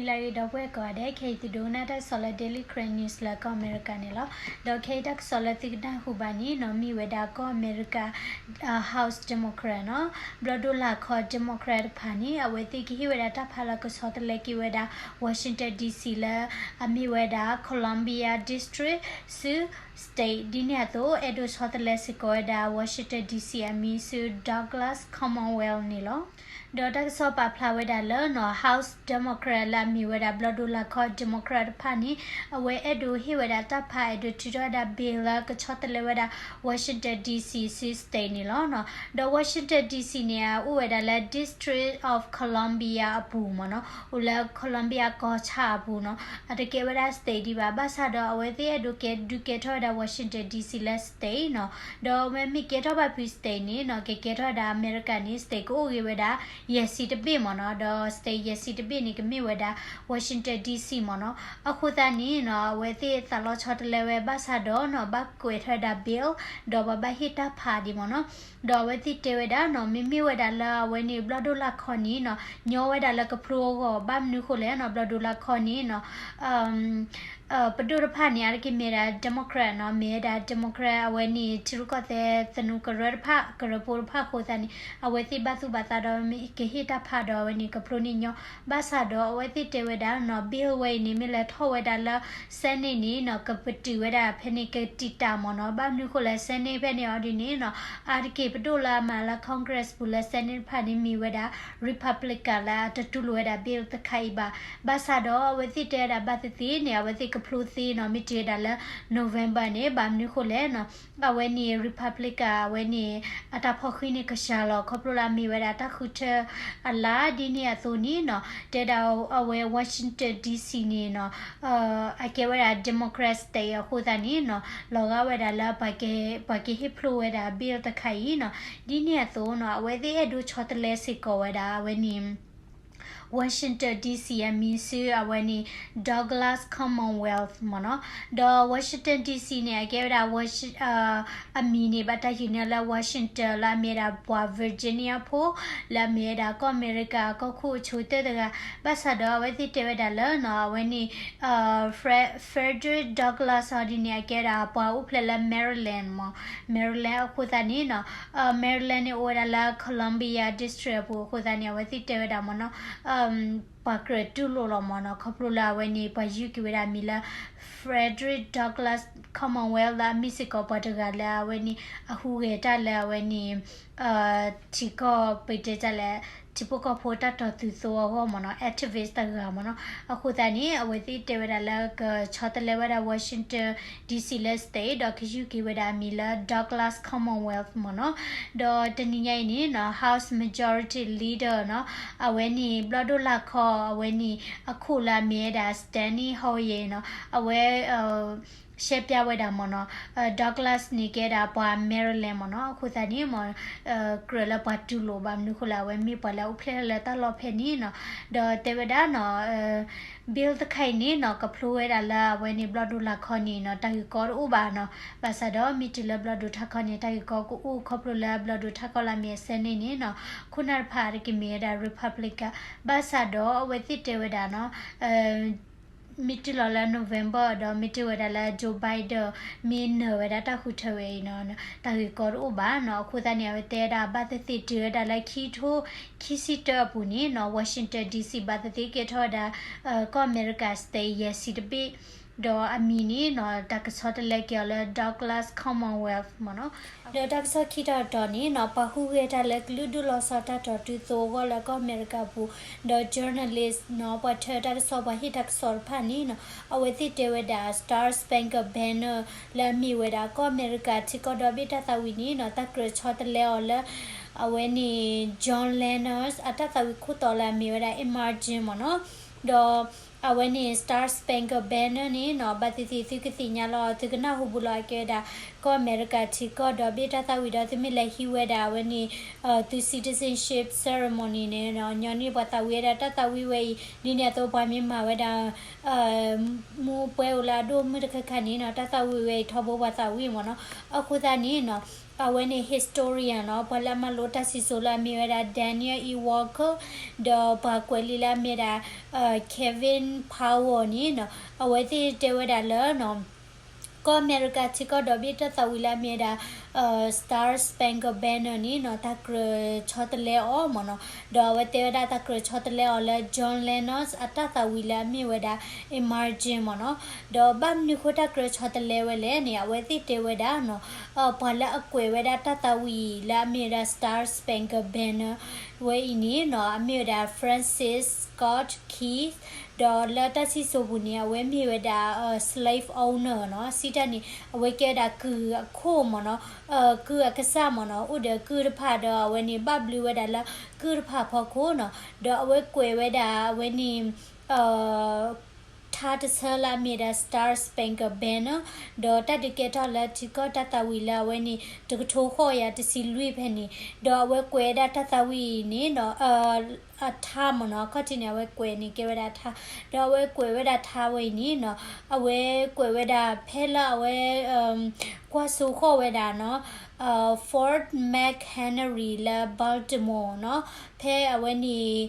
နံၤလၢအဂ့ၤ ဒီပုၢ်ဝဲၢ်ကိးဂၤဒဲး, ခဲအံၤသုဒိကနၣ်တၢ်ကစီၣ်လၢ Daily Karen News လၢကီၢ်အမဲရကၤန့ၣ်လီၤ. ဒီးခဲအံၤတၢ်ကစီၣ်လၢသုကနၢ်ဟူဘၣ်န့ၣ်နီၤ မ့ၢ်ဝဲဒၣ်ကီၢ်အမဲရကၤ House Democrat နီၤ, ဘျီၣ်ဒိၣ်လာ်ခီ Democrat တဖၣ်န့ၣ် အဝဲသ့ၣ်ကဟ့ၣ်ဝဲဒၣ်တၢ်ဖးလၢကဆီတလဲက့ၤဝဲဒၣ် Washington D C လၢအမ့ၢ်ဝဲဒၣ် Columbia District စု state ဒ်န့ၣ်အသိး အဲၣ်ဒိးဆီတလဲစ့ၢ်ကီးဝဲဒၣ် Washington D C အမံၤဆူ Douglas Commonwealth န့ၣ်လီၤ. ဒီးတၢ်ကစီၣ်ပာ်ဖျါဝဲဒၣ်လၢနီၤ House Democrat လၢအမ့ၢ်ဝဲဒၣ်ဘျီၣ်ဒိၣ်လာ်ခီ Democrat တဖၣ်န့ၣ် အဝဲအဲၣ်ဒိးဟ့ၣ်ဝဲဒၣ်တၢ်ဖး အဲၣ်ဒိးထုးထီၣ်ဝဲဒၣ် bill လၢကဆီတလဲဝဲဒၣ် Washington D C စု state န့ၣ်လီၤ. ဒီး Washington D C န့ၣ် အအိၣ်ဝဲဒၣ်လၢ District of Columbia အပူၤမ့ၢ်နီၤ, အိၣ်လၢ Columbia ကီၢ်ဆၣ်အပူၤနီၤ, အတကဲဝဲဒၣ် state ဒံးဘၣ်, ဘၣ်ဆၣ်ဒီးအဝဲသ့ၣ်အဲၣ်ဒိးကဲဒုးကဲထီၣ်ဝဲဒၣ် Washington D C လၢ state နီၤ, ဒီးအဝဲမ့ၢ်ကဲထီၣ်ဘၣ်ဖုး state န့ၣ်နီၤ ကကဲထီၣ်ဝဲဒၣ်အမဲရကၤန့ၣ် state ကအိၣ်ဂ့ၤဝဲဒၣ် ယဲၢ်ဆံတဘ့ၣ်မ့ၢ်နီၤ, ဒီး state ယဲၢ်ဆံတဘ့ၣ်န့ၣ် ကမ့ၢ်ဝဲဒၣ် Washington D C မ့ၢ်နီၤ, အဃိသတးန့ၣ်နီၤ အဝဲသ့ၣ်သးလီၤဆီတလဲဝဲဘၣ်ဆၣ်ဒီးနီၤ ဘၣ်ကွဲးထီၣ်ဝဲဒၣ် bill ဒီးပှၤဘၣ်ဟ့ၣ်တၢ်ဖးဒံးမ့ၢ်နီၤ, ဒီးအဝဲသ့ၣ်တဲဝဲဒၣ်နီၤ မ့မ့ၢ်ဝဲဒၣ်လၢအဝဲန့ၣ် ဘျီၣ်ဒိၣ်လာ်ခီန့ၣ်နီၤ ညီဝဲဒၣ်လၢကဖျိအဂီၢ် ဘၣ်မနုၤဃိလဲၣ်နီၤ ဘျီၣ်ဒိၣ်လာ်ခီန့ၣ်နီၤ ပဒိၣ်တဖၣ်န့ၣ် အါတက့ၢ်မ့ၢ်ဝဲဒၣ် Democrat နီၤ, မ့ၢ်ဝဲဒၣ် Democrat အဝဲန့ၣ် ထံရူၢ်ကီၢ်သဲးသနူကရၢတဖၣ် ကရၢဖိတဖၣ်အဃိသတးန့ၣ် အဝဲသ့ၣ်ဘၣ်သူၣ်ဘၣ်သးဒီး ကဟ့ၣ်တၢ်ဖးဒီးအဝဲန့ၣ် ကဖျိန့ၢ်ညီ, ဘၣ်ဆၣ်ဒီးအဝဲသ့ၣ်တဲဝဲဒၣ်နီၤ bill ဝဲအံၤန့ၣ် မ့ၢ်လဲၤထီၣ်ဝဲဒၣ်လၢ Senate န့ၣ်နီၤ ကပတုာ်ဝဲဒၣ်ဖဲန့ၣ် ကတံာ်တာ်မ့ၢ်နီၤ, ဘၣ်မနုၤဃိလဲၣ် Senate ဖဲန့ၣ်အီၤဒ်န့ၣ်နီၤ အါတက့ၢ်ပဒိၣ်လၢအမၤလၢ Congress ပူၤလၢ Senate တဖၣ်န့ၣ်မ့ၢ်ဝဲဒၣ် Republican လၢအတတူၢ်လိာ်ဝဲဒၣ် bill တခါအံၤဘၣ်, ဘၣ်ဆၣ်ဒီးအဝဲသ့ၣ်တဲဝဲဒၣ်ဘၣ်သ့ၣ်သ့ၣ်န့ၣ် အဝဲသ့ၣ်ကဖျိသ့နီၤ မ့ၢ်တုၤဝဲဒၣ်လၢ November န့ၣ်, ဘၣ်မနုၤဃိလဲၣ်နီၤ အဝဲန့ၣ် Republican အဝဲန့ၣ် အတၢ်ဖီၣ်ဃံးန့ၣ်ကစှၤလီၤ ခီဖျိလၢအမ့ၢ်ဝဲဒၣ်တၢ်ဃုထၢအလါ ဒ်န့ၣ်အသိးန့ၣ်နီၤ တဲဒၣ်အဝဲ Washington D C န့ၣ်နီၤ အကဲဝဲဒၣ် Democrat state အဃိသတးန့ၣ်နီၤ လီၤဂာ်ဝဲဒၣ်လၢ ပှၤကဟ့ၣ်ဖျိဝဲဒၣ် bill တခါအံၤနီၤ, ဒ်န့ၣ်အသိးနီၤ အဝဲသ့ၣ်အဲၣ်ဒိးဆီတလဲစ့ၢ်ကီးဝဲဒၣ် အဝဲန့ၣ် Washington D C အမံၤဆူ အဝဲန့ၣ် Douglas Commonwealth မ့ၢ်နီၤ, ဒီး Washington D C န့ၣ် အကဲဝဲဒၣ် အမံၤန့ၣ် ဘၣ်တၢ်ယုၢ်န့ၢ်လၢ Washington လၢအမ့ၢ်ဝဲဒၣ်ပှၤ Virginia ဖိ လၢအမ့ၢ်ဝဲဒၣ်ကီၢ်အမဲရကၤကီၢ်ခိၣ်အဆိကတၢၢ်တဂၤ, ဘၣ်ဆၣ်ဒီးအဝဲသ့ၣ်တဲဝဲဒၣ်လၢနီၤ အဝဲန့ၣ် Frederick Douglass အီၤဒ်န့ၣ် အကဲဝဲဒၣ်ပှၤအိၣ်ဖျဲၣ်လၢ Maryland မ့ၢ် Maryland အဃိသတးန့ၣ်နီၤ Maryland န့ၣ်အိၣ်ဝဲဒၣ်လၢ Columbia District အပူၤအဃိသတးန့ၣ် အဝဲသ့ၣ်တဲဝဲဒၣ်မ့ၢ်နီၤ ပှၤကြၢးတူၢ်လိာ်လီၤမ့ၢ်နီၤ ခီဖျိလၢအဝဲန့ၣ် ပှၤယုၢ်က့ၤဝဲဒၣ်အမံၤလၢ Frederick Douglass Commonwealth လၢအမ့ၢ်စ့ၢ်ကီးပှၤတဂၤလၢအဝဲန့ၣ် အဟူးဂဲၤတၢ်လၢအဝဲန့ၣ် ထံကီၢ်ပတဲတၢ်လၢ ထံဖိကီၢ်ဖိတၢ်တီၤသုးသိအဂီၢ်မ့ၢ်နီၤ activist တဂၤမ့ၢ်နီၤ, အဃိသတးန့ၣ် အဝဲသ့ၣ်တဲဝဲဒၣ်လၢကဆီတလဲဝဲဒၣ် Washington D C လၢ state ဒီးကယုၢ်က့ၤဝဲဒၣ်အမံၤလၢ Douglas Commonwealth မ့ၢ်နီၤ, ဒီးတနံၤညါအံၤန့ၣ်နီၤ House Majority Leader နီၤ အဝဲန့ၣ် ဘျီၣ်ဒိၣ်လာ်ခီ အဝဲန့ၣ် အခိၣ်လၢအမ့ၢ်ဝဲဒၣ် Steny Hoyer နီၤ အဝဲ ရှဲပၠးဝဲဒၣ်မ့ၢ်နီၤ Douglas န့ၣ်ကဲဒၣ်ပှၤ Maryland မ့ၢ်နီၤ, အဃိသတးန့ၣ်မ့ၢ် ကြၢးလၢပှၤတူၢ်လိာ်ဘၣ်မနုၤဃိလၢအဝဲမ့ၢ်ပှၤလၢအအိၣ်ဖျဲၣ်လၢတၢ်လီၢ်ဖဲန့ၣ်နီၤ, ဒီးတဲဝဲဒၣ်နီၤ bill တခါအံၤန့ၣ်နီၤ ကဖျိဝဲဒၣ်လၢအဝဲန့ၣ် ဘျီၣ်ဒိၣ်လာ်ခီန့ၣ်နီၤ တၢ်ဂ့ၢ်ကီတအိၣ်ဘၣ်နီၤ, ဘၣ်ဆၣ်ဒီးမ့ၢ်တုၤလၢဘျီၣ်ဒိၣ်ထၢ်ခီန့ၣ် တၢ်ဂ့ၢ်ကီကအိၣ် ခီဖျိလၢဘျီၣ်ဒိၣ်ထၢ်ခီလၢအမ့ၢ် Senate န့ၣ်နီၤ ခိၣ်နၢ်တဖၣ်အါတက့ၢ်မ့ၢ်ဝဲဒၣ် Republican, ဘၣ်ဆၣ်ဒီးအဝဲသ့ၣ်တဲဝဲဒၣ်နီၤ မ့ၢ်တုၤလီၤလၢ November ဒီးမ့ၢ်တုၤဝဲဒၣ်လၢ Joe Biden မ့ၢ်နၢၤဝဲဒၣ်တၢ်ဃုထၢဝဲအံၤနီၤ တၢ်ဂ့ၢ်ကီတအိၣ်ဘၣ်နီၤ, အဃိသတးန့ၣ် အဝဲတဲဒၣ်ဘၣ်သ့ၣ်သ့ၣ်တုၤဝဲဒၣ်လၢခံထိခံဆံတၢအပူၤန့ၣ်နီၤ Washington D C ဘၣ်သ့ၣ်သ့ၣ်ကဲထီၣ်ဝဲဒၣ် ကီၢ်အမဲရကၤ state ယဲၢ်ဆံတဘ့ၣ်, ဒီးအမံၤန့ၣ်နီၤ တၢ်ကဆီတလဲက့ၤအီၤလၢ Douglas Commonwealth မ့ၢ်နီၤ, ဒီးတၢ်ကစီၣ်ခံတီၤတီၤန့ၣ်နီၤ ပှၤဟူးဂဲၤတၢ်လၢကလုာ်ဒူၣ်လီၤဆီတၢ်တီၤတုၤသိအဂီၢ်လၢကီၢ်အမဲရကၤပူၤ, ဒီး journalist နီၤ ပှၤထၢတၢ်ကစီၣ် ပှၤဟ့ၣ်တၢ်ကစီၣ်တဖၣ်န့ၣ်နီၤ အဝဲသ့ၣ်တဲဝဲဒၣ် Star Spangled Banner လၢအမ့ၢ်ဝဲဒၣ်ကီၢ်အမဲရကၤထံကီၢ်ဒီဘ့ၣ်တၢ်သးဝံၣ်န့ၣ်နီၤ တၢ်ကြၢးဆီတလဲအီၤလၢ အဝဲန့ၣ် John Lenners အတၢ်သးဝံၣ်ခိၣ်တီလၢအမ့ၢ်ဝဲဒၣ် Emerging မ့ၢ်နီၤ, ဒီး အဝဲန့ၣ် Star Spangled Banner န့ၣ်နီၤ ဘၣ်သ့ၣ်သ့ၣ်သုကသ့ၣ်ညါလီၤ သုကနၢ်ဟူဘူးလီၤအကဲဝဲဒၣ် ကီၢ်အမဲရကၤထံကီၢ်ဒီဘ့ၣ်တၢ်သးဝံၣ်ဒီး သုမ့ၢ်လဲၤဟံးဝဲဒၣ်အဝဲန့ၣ် သု citizenship ceremony န့ၣ်နီၤ ညီနုၢ်ပှၤသးဝံၣ်ဝဲဒၣ်တၢ်သးဝံၣ်ဝဲအံၤ ဒ်န့ၣ်အသိးပှၤမ့ၢ်မၤဝဲဒၣ် မူပှဲၤအိၣ်လၢအဒိၣ်မုၢ်တခါခါန့ၣ်နီၤ တၢ်သးဝံၣ်ဝဲအံၤ ထီဘိပှၤသးဝံၣ်မ့ၢ်နီၤ, အဃိသတးန့ၣ်နီၤ အဝဲန့ၣ် historian နီၤ, ပှၤလၢအမၤလိတၢ်စံၣ်စိၤလၢအမ့ၢ်ဝဲဒၣ် Daniel E. Walker ဒီးပှၤကွဲးလံာ်လၢအမ့ၢ်ဝဲဒၣ် Kevin Powell န့ၣ်နီၤ, အဝဲသ့ၣ်တဲဝဲဒၣ်လၢ ကီၢ်အမဲရကၤထံကီၢ်ဒီဘ့ၣ်တၢ်သးဝံၣ်လၢအမ့ၢ်ဝဲဒၣ် Star Spangled Banner န့ၣ်နီၤ, တၢ်ကြၢးဆီတလဲအီၤမ့ၢ်နီၤ, ဒီးအဝဲတဲဝဲဒၣ်တၢ်ကြၢးဆီတလဲအီၤလၢ John Lennon အတၢ်သးဝံၣ်လၢအမ့ၢ်ဝဲဒၣ် Imagine မ့ၢ်နီၤ, ဒီးဘၣ်မနုၤဃိတၢ်ကြၢးဆီတလဲဝဲလဲၣ်န့ၣ် အဝဲသ့ၣ်တဲဝဲဒၣ်နီၤ, ပှၤလၢအကွဲးဝဲဒၣ်တၢ်သးဝံၣ်လၢအမ့ၢ်ဝဲဒၣ် Star Spangled Banner ဝဲအံၤန့ၣ်နီၤ, အမ့ၢ်ဝဲဒၣ် Francis Scott Key ဒီးလၢတၢ်စံၣ်စိၤပူၤန့ၣ် အဝဲမ့ၢ်ဝဲဒၣ် slave owner နီၤ, စံးတၢ်န့ၣ် အဝဲကဲဝဲဒၣ်ကုၢ်အခိၣ်မ့ၢ်နီၤ, ကုၢ်အကစၢ်မ့ၢ်နီၤ, အိၣ်ဒီးကုၢ်တဖၣ်ဒီးအဝဲန့ၣ် ဘၣ်ဘျုးဝဲဒၣ်လၢကုၢ်တဖၣ်အဖီခိၣ်နီၤ, ဒီးအဝဲကွဲးဝဲဒၣ်အဝဲန့ၣ် ထါတဆၢလၢအမ့ၢ်ဒၣ် Star Spangled Banner နီၤ, ဒီးတၢ်ဒုးကဲထီၣ်လၢထံကီၢ်တၢ်သးဝံၣ်လၢအဝဲန့ၣ် တကထိဃိးကယၤတဆံလွံၢ်ဖဲန့ၣ်, ဒီးအဝဲကွဲးဝဲဒၣ်တၢ်သးဝံၣ်အံၤန့ၣ်နီၤ, အထါမ့ၢ်နီၤ, အခီၣ်ထံးန့ၣ် အဝဲကွဲးန့ၣ်ကဲဝဲဒၣ်ထါ, ဒီးအဝဲကွဲးဝဲဒၣ်ထါဝဲအံၤန့ၣ်နီၤ, အဝဲကွဲးဝဲဒၣ်ဖဲလၢအဝဲ ကွၢ်စိဃီၣ်ဝဲဒၣ်နီၤ, Fort McHenry လၢ Baltimore နီၤ, ဖဲအဝဲန့ၣ်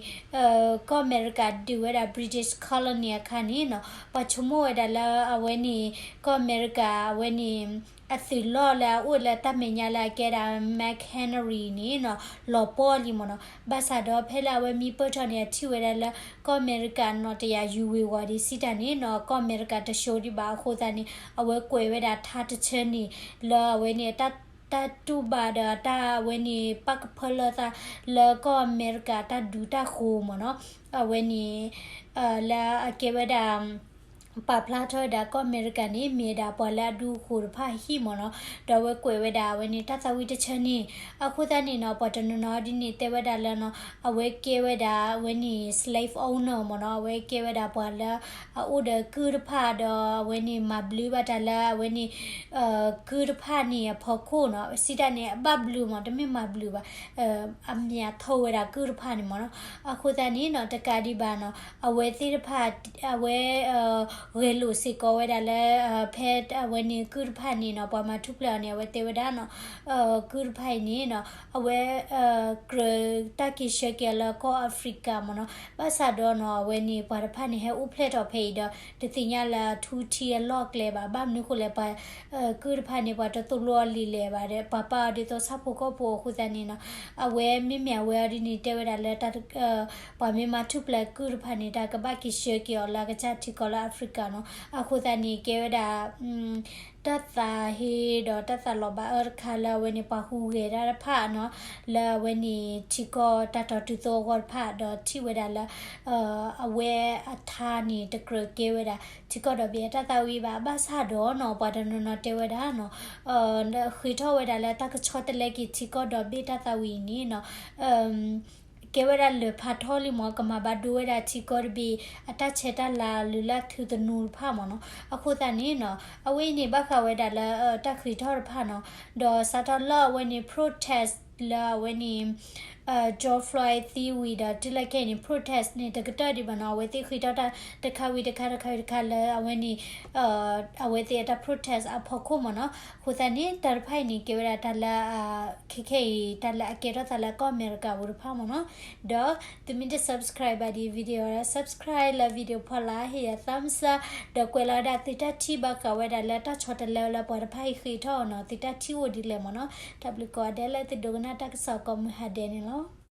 ကီၢ်အမဲရကၤဒုးဝဲဒၣ် British colony အခါန့ၣ်နီၤ, ပှၤဆိကမိၣ်ဝဲဒၣ်လၢအဝဲန့ၣ် ကီၢ်အမဲရကၤအဝဲန့ၣ် အသုးလီၢ်လၢအအိၣ်လၢတၢ်မဲာ်ညါလၢအကဲဒၣ် McHenry န့ၣ်နီၤ, လီၤပှီၢ်လံမ့ၢ်နီၤ, ဘၣ်ဆၣ်ဒီးဖဲလၢအဝဲမံပၢၢ်ထီၣ်န့ၣ် အထံၣ်ဝဲဒၣ်လၢ ကီၢ်အမဲရကၤနီၤတယၤယူၤဝ့ၤဝီၤဒံးစံးတၢ်န့ၣ်နီၤ, ကီၢ်အမဲရကၤတၡိဒံးဘၣ်အဃိသတးန့ၣ် အဝဲကွဲးဝဲဒၣ်ထါတဆၢန့ၣ် လၢအဝဲန့ၣ် တၢ်တူၢ်ဘၣ်ဒီးတၢ်အဝဲန့ၣ် ပာ်ကဖၢလၢသးလၢကီၢ်အမဲရကၤတၢ်ဒူတၢ်ဃိၤမ့ၢ်နီၤ, အဝဲန့ၣ် လၢအကဲဝဲဒၣ် ပာ်ဖျါထီၣ်ဝဲဒၣ်ကီၢ်အမဲရကၤန့ၣ် မ့ၢ်ဝဲဒၣ်ပှၤလၢအဒူအဃိၤတဖၣ်အဟံၣ်မ့ၢ်နီၤ, ဒီးအဝဲကွဲးဝဲဒၣ်အဝဲန့ၣ် တၢ်သးဝံၣ်တဆၢန့ၣ်, အဃိသတးန့ၣ်နီၤ ပှၤတနီၤနီၤဒ်န့ၣ်တဲဝဲဒၣ်လၢနီၤ, အဝဲကဲဝဲဒၣ်အဝဲန့ၣ် slave owner မ့ၢ်နီၤ, အဝဲကဲဝဲဒၣ်ပှၤလၢအအိၣ်ဒီးကုၢ်တဖၣ်ဒီးအဝဲန့ၣ်မၤဘျုးဘၣ်တၢ်လၢအဝဲန့ၣ် ကုၢ်တဖၣ်န့ၣ်အဖီခိၣ်နီၤ, စံးတၢ်န့ၣ် အဘၣ်ဘျုးမ့ၢ် တမ့ၢ်မၤဘျုးဘၣ် အမ့ၢ်အထိဝဲဒၣ်ကုၢ်တဖၣ်န့ၣ်မ့ၢ်နီၤ, အဃိသတးန့ၣ်နီၤ တကးဒံးဘၣ်နီၤ အဝဲသ့ၣ်တဖၣ် အဝဲ ဂဲၤလိာ်စ့ၢ်ကီးဝဲဒၣ်လၢ ဖဲအဝဲန့ၣ်ကုၢ်တဖၣ်န့ၣ်နီၤ ပှၤမၤထူၣ်ဖျဲးအီၤန့ၣ် အဝဲတဲဝဲဒၣ်နီၤ ကုၢ်တဖၣ်အံၤန့ၣ်နီၤ အဝဲ ကြၢးတၢ်က့ၤဆှၢက့ၤအီၤလၢကီၢ်အၤဖရံကၤမ့ၢ်နီၤ, ဘၣ်ဆၣ်ဒီးနီၤ အဝဲန့ၣ် ပှၤတဖၣ်န့ၣ် ဟဲအိၣ်ဖျဲၣ်ထီၣ်ဖဲအံၤဒီး တသ့ၣ်ညါလၢအထူထံအလီၢ်အကျဲဘၣ်, ဘၣ်မနုၤဃိလဲၣ် ပှၤ ကုၢ်တဖၣ်န့ၣ် ပှၤတသိၣ်လိအီၤလံာ်လဲၣ်ဘၣ်ဒီး ပှၤပာ်အီၤဒ်သိးဆၣ်ဖိကီၢ်ဖိအဃိသတးန့ၣ်နီၤ, အဝဲမ့မ့ၢ်အဝဲအီၤဒ်န့ၣ် တဲဝဲဒၣ်လၢ ပှၤမ့ၢ်မၤထူၣ်ဖျဲးကုၢ်တဖၣ်န့ၣ် တၢ်ကဘၣ်က့ၤဆှၢက့ၤအီၤလၢအကစၢ်ထံကီၢ်လၢအၤဖရံကၤနီၤ, အဃိသတးန့ၣ် ကဲဝဲဒၣ် တၢ်သးဟ့ဒီးတၢ်သးလီၤဘၣ်အၢတခါလၢအဝဲန့ၣ် ပှၤဟူးဂဲၤတၢ်တဖၣ်နီၤ, လၢအဝဲန့ၣ် ထံကီၢ်တၢ်တီတုၤသိအဂီၢ်တဖၣ် ဒီးထံၣ်ဝဲဒၣ်လၢ အဝဲအထါန့ၣ် တကြၢးကဲဝဲဒၣ် ထံကီၢ်ဒီဘ့ၣ်အတၢ်သးဝံၣ်ဘၣ်, ဘၣ်ဆၣ်ဒီးနီၤ ပှၤတနီၤနီၤတဲဝဲဒၣ်နီၤ ဃ့ထီၣ်ဝဲဒၣ်လၢတၢ်ကဆီတလဲက့ၤထံကီၢ်ဒီဘ့ၣ်တၢ်သးဝံၣ်အံၤန့ၣ်နီၤ ကဲဝဲဒၣ်လၢၢ်ဖးထီလံမ့ၢ် ကမၤဘၣ်ဒိဝဲဒၣ်ထံကီၢ်တဘ့ၣ် အတၢ်ဆဲးတၢ်လၤလုၢ်လၢ်ထူသနူတဖၣ်မ့ၢ်နီၤ, အဃိသတးန့ၣ်နီၤ အဝဲအံၤန့ၣ် ဘၣ်ဃးဝဲဒၣ်လၢ တၢ်ဃ့ထီၣ်တဖၣ်နီၤ, ဒီးစးထီၣ်လၢအဝဲန့ၣ် protest လၢအဝဲန့ၣ် George Floyd သံဝံၤဒီးတုၤလၢခဲအံၤန့ၣ် protest န့ၣ် တကတၢၢ်ဒံးဘၣ်နီၤ, အဝဲသ့ၣ်ဃ့ထီၣ်တၢ်တခါဝံၤတခါ တခါဝံၤတခါလၢအဝဲန့ၣ် အဝဲသ့ၣ်အတၢ် protest အဖီခိၣ်မ့ၢ်နီၤ, အဃိသတးန့ၣ် တၢ်တဖၣ်အံၤန့ၣ် ကဲဝဲဒၣ်တၢ်လၢ ခဲခဲအံၤ တၢ်လၢအကဲထီၣ်သးလၢကီၢ်အမဲရကၤပူၤတဖၣ်မ့ၢ်နီၤ, ဒီးသုမ့ၢ်တ subscribe ဘၣ်ဒံး video ဒီး subscribe လၢ video ဖီလာ် ဟ့ၣ်ယၤ thumbs up ဒီးကွဲးလီၤဝဲဒၣ်သုတၢ်ထံၣ်ဘၣ်ဃးဝဲဒၣ်လၢတၢ်ဆီတလဲဝဲလၢပှၤတဖၣ်အံၤဃ့ထီၣ်အီၤနီၤ, သုတၢ်ထံၣ်အိၣ်ဒ်လဲၣ်မ့ၢ်နီၤ, တၢ်ဘျုးကိးဂၤဒဲးလၢသုဒိကနၣ်တၢ်ကစီၣ်ကိးမုၢ်ဟါဒဲးန့ၣ်လီၤ.